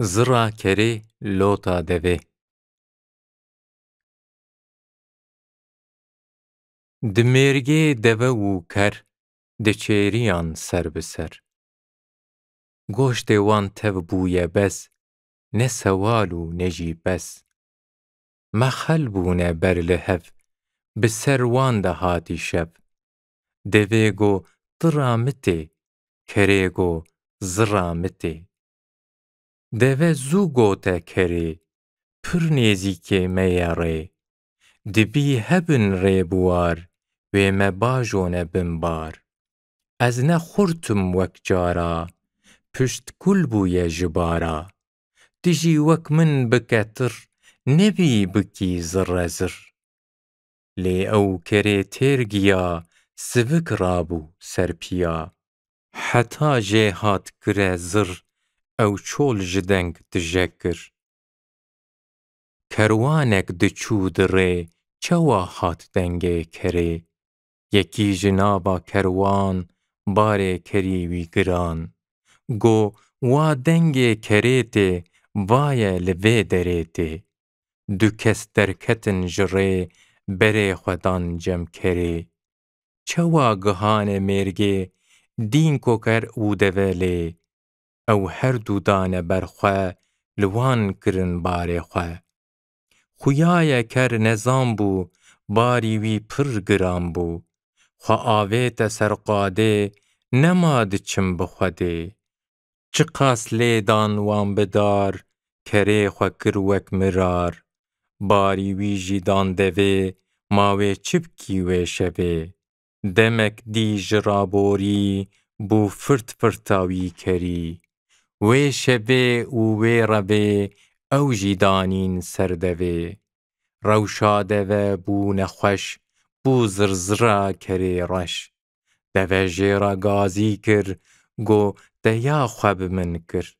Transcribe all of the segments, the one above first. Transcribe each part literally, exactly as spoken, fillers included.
Zira kerê lota devê. Di mêrgê deve û ker, di çêriyan ser bi ser. Goştê wan tev bûye bes, ne sewal û ne jî pes. Mexel bûne ber li hev, bi ser wan de hatî şev. Devê go tira min tê, kerê go zira min tê. Deve zû gote kerê, pir nêzîkê me ye rê. Dibî hebin rê bi war, wê me bajone bin bar. Ez ne xurt im wek cara, pişt kul bûye ji bara. Tu jî wek min bike tir, nebî bikî zirre zir. Lê ew kerê têr giya, sivik rabû ser piya. Heta jê hat kire zir, ew çol ji deng tije kir. Kerwanek diçû di rê, çawa hat dengê kerê? Yekî ji nava kerwan, barê kerî wî giran. Go, wa dengê kerê tê, vaye li vê derê tê. Du kes derketin ji rê, berê xwe dan cem kerê. Çawa gihane mêrgê, dîn koker û deve lê. Ew her du dane ber xwe, li wan kirin barê xwe. Xuyaye ker nezan bû, barî wî pir giran bû. Xwe avête ser qadê, nema diçim bi Xwedê. Çiqas lê dan wan bi dar, kerê xwe kir wek mirar. Barî wî jî dan devê, ma wê çi bikî wê şevê? Demek dî ji raborî, bû firt firta wî kerî. Wê şevê û wê revê, ew jî danîn ser devê. Rewşa deve bû nexweş, bû zirzira kerê reş. Deve jê re gazî kir, go, te ya xwe bi min kir.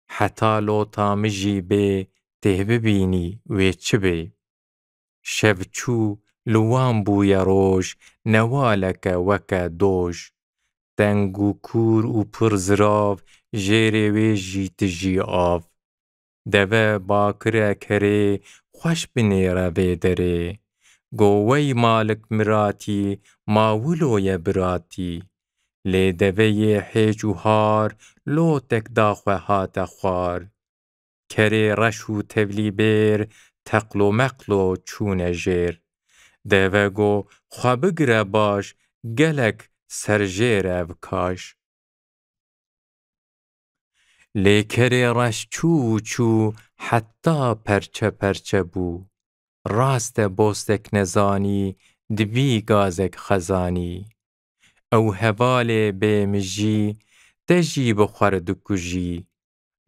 Heta lota min jî bê, tê bibînî wê çi bê. Şev çû, li wan bûye roj, newaleke weke doj. Teng û kûr û pir zirav, jêrê wê jî tijî av. Deve bakire kerê, xweş binêre vê derê. Go wey malik miratî, ma wilo ye biratî. Lê deveyê hêç û har, lotek da xwe hate xwar. Kerê reş û tevlî bêr, teqlo meqlo çûne jêr. Deve go, xwe bigire baş, gelek serjêr ev kaş. Lê kerê reş çû û çû, heta perçe perçe bû. Rast e bostek nezanî, dibî gazek xezanî. Ew hevalê bê mijî, te jî bi xwe re dikujî.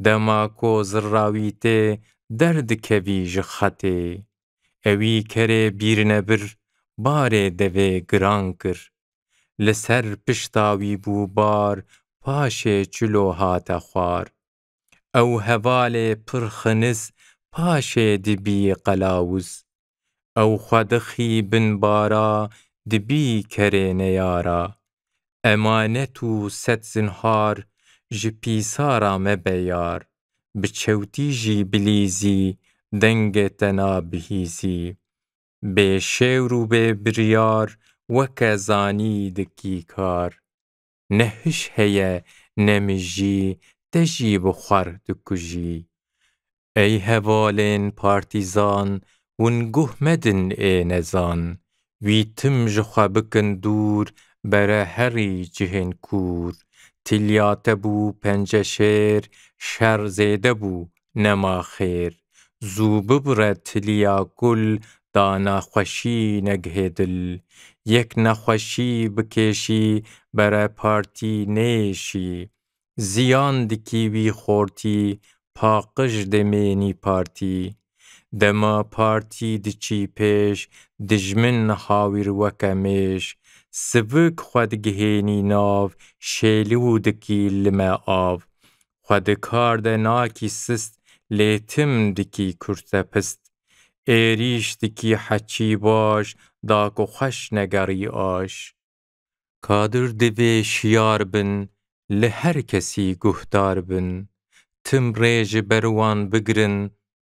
Dema ku zirra wî tê, derdikevî ji xetê. Ewî kerê bîrnebir, barê devê giran kir. Li ser pişta wî bû bar, paşê çilo hate xwar. Ew hevalê pir xinis, paşê dibî qelawuz. Ew xwe dixî bin bara, dibî kerê neyara. Emanet û sed zinhar, ji pîsara mebe yar. Bi çewtî jî bilîzî, dengê te nabihîzî. Bê şêwr û bê biryar, weke zanî dikî kar. Ne hiş heye, ne mijî, te jî bi xwar dikujî. Ey hevalên partîzan, hûn guh medin ê nezan. Wî tim ji xwe bikin dûr, bere herî cihên kûr. Tiliya te bû pence şêr, şer zêde bû, nema xêr. Zû bibire tiliya kul, da nexweşî negihê dil. Yek nexweşî bikêşî, bere partî nêşî. Ziyan dikî wî xortî, paqij demênî partî. Dema partî diçî pêş, dijmin hawîr weke mêş. Sivik xwe digihênî nav, şêlî û dikî li me av. Xwe di kar de nakî sist, lê tim dikî kurte pist. Êrîş dikî heçî baş, da ku xweş negerî aş. Kadir divê şiyar bin, li her kesî guhdar bin. tim rê ji ber wan bigirin,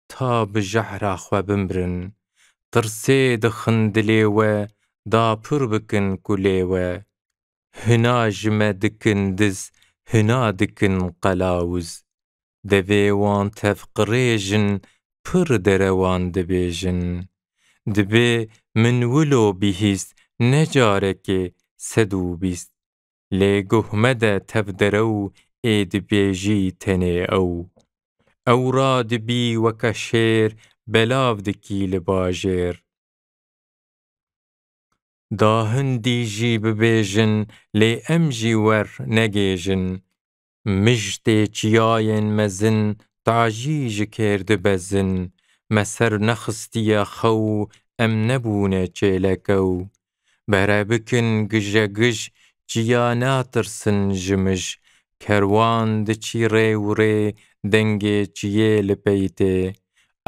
ta bi jehra xwe bimrin. Tirsê dixin dilê we, da pir bikin kulê we. Hina ji me dikin diz, hina dikin qelawuz. Devê wan tev qirêjin, pir derewan dibêjin. Dibê min wilo bihîst, ne carekê sed û bîst. Lê guh mede tev derew, ê dibêjî tenê ew. Ew radibî weke şêr, belav dikî li bajêr. Da hindî jî bibêjin, lê em jî wer negêjin. Mij tê çiyayên mezin, tajî ji kêr dibezin. Me ser nexistiye xew, em nebûne çêlekew. Bere bikin gije gij, çiya natirsin ji mij. Kerwan diçî rê û rê, dengê çiyê li pey tê.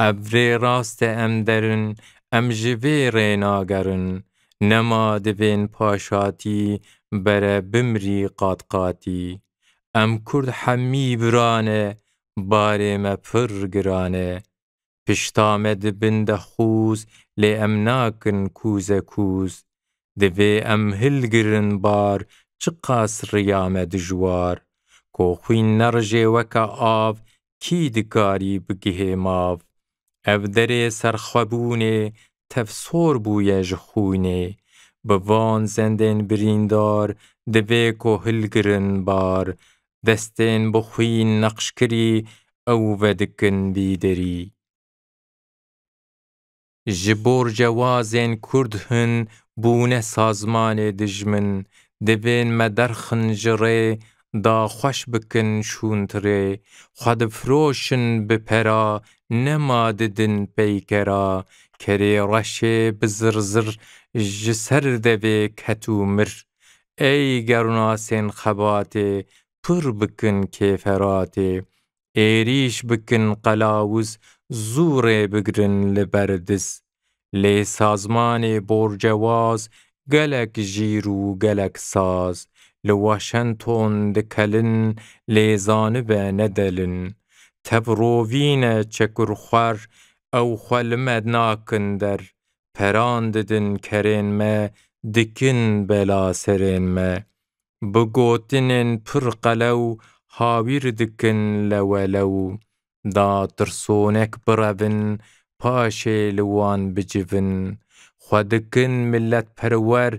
Ev rê rast e em derin, em ji vê rê nagerin. Nema divên paşatî, bere bimrî qat qatî. Em kurd hemî bira ne, barê me pir giran e. Pişta me dibin de xûz, lê em nakin kûze kûz. Divê em hilgirin bar, çiqas riya me dijwar. Ko xwîn nerijê weke av, kî dikarî bigihê mav? Ev derê serxwebûnê, tev sor bûye ji xwînê. Bi van zendên birîndar, divê ko hilgirin bar. Destên bi xwîn neqşkirî, ew vedikin bîderî. Ji borcewazên kurd hin bûne sazmanê dijmin, divên me derxin ji rê, da xweş bikin şûntirê. Xwe difiroşin bi pera, nema didin peykera. Kerê reşê bi zirzir ji ser devê ket û mir. Ey gernasên xebatê, pir bikin kêferatê. Êrîş bikin qelawuz, zû rê bigrin li ber diz. Lê sazmanê borcewaz gelek jîr û gelek saz. Li Washington dikelin, lê zanibe nedelin. Tev rovîne çekur xwer, ew xwe li me nakin der. Peran didin kerên me, dikin bela serên me. Bi gotinên pir qelew hawîr dikin lewelew. Da tirsonek birevin, paşê li wan bicivin. Xwe dikin miletperwer,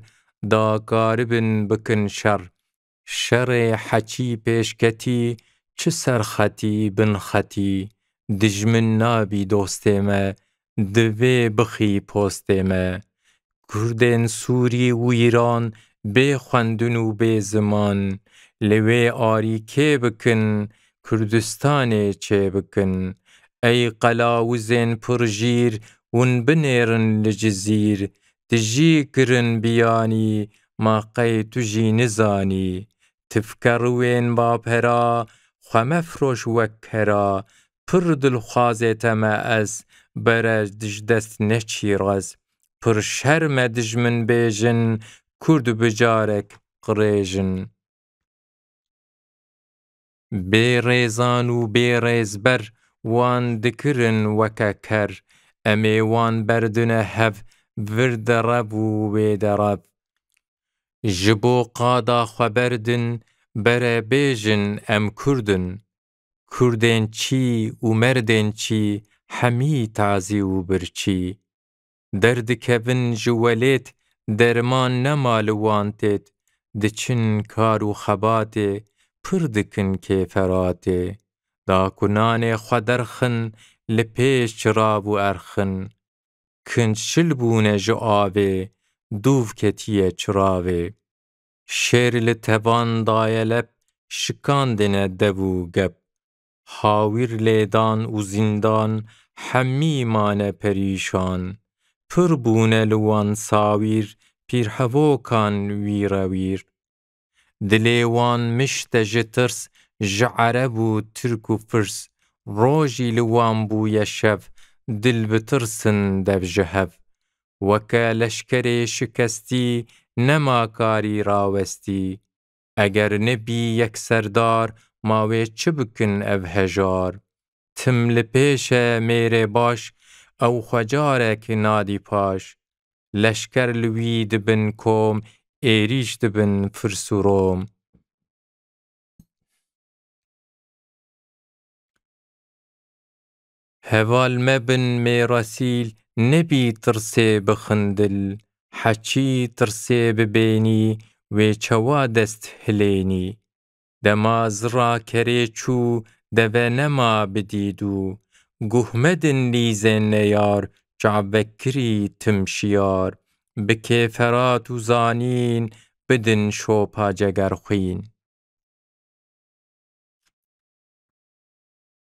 da karibin bikin şer. Şerê heçî pêşketî, çi serxetî, binxetî. Dijmin nabî dostê me, divê bixî postê me. Kurdên Sûrî û Îran bê xwendin û bê ziman, li wê arî kê bikin, Kurdistanê çê bikin. Ey qelawizên pirjîr, hûn binêrin li Cizîr, tu jî kirin biyanî, ma qey tu jî nizanî? Tifke riwên bapera, xwe mefroş wek kera, pir dilxwazê te me ez, bere ji dest neçî rez. Pir şerm e dijmin bêjin, Kurd bi carek qirêjin. Bê rêzan û bê rêzber wan dikirin weke ker, em ê wan berdine hev, vir derev û wê derev. Ji bo qada xwe berdin, bere bêjin em Kurd in. Kurdên çî û merdên çî, hemî tazî û birçî. Derdikevin ji welêt, derman nema li wan têt, diçin kar û xebatê, pir dikin kêferatê. Da ku nanê xwe derxin, li pêş çirav û erxin. Kinc şil bûne ji avê, dûv ketiye çiravê. Şêr li tevan daye lep, şikandine dev û gep. Hawîr lêdan û zîndan, hemî mane perîşan. Pir bûne li wan sawîr, pîrhevokan wîre wîr. Dilê wan mişte ji tirs, ji Ereb û Tirk û Firs. Rojî li wan bûye şev, dil bi tirsin dev ji hev. Weke leşkerê şikestî, nema karî rawestî. Eger nebî yek serdar, ma wê çi bikin ev hejar? Tim li pêş e mêrê baş, ew xwe carek nadî paş. Leşker li wî dibin kom, êrîş dibin firs û rom. Heval mebin mêrasîl, nebî tirsê bi xindil, heçî tirsê bi bênî, wê çawa dest hilênî. Dema zira kerê çû, deve nema bi dîdû. Guh medin lîzên neyar, çavvekirî tim şiyar. Bi kê ferat û zanîn, bidin şopa cegerxwîn.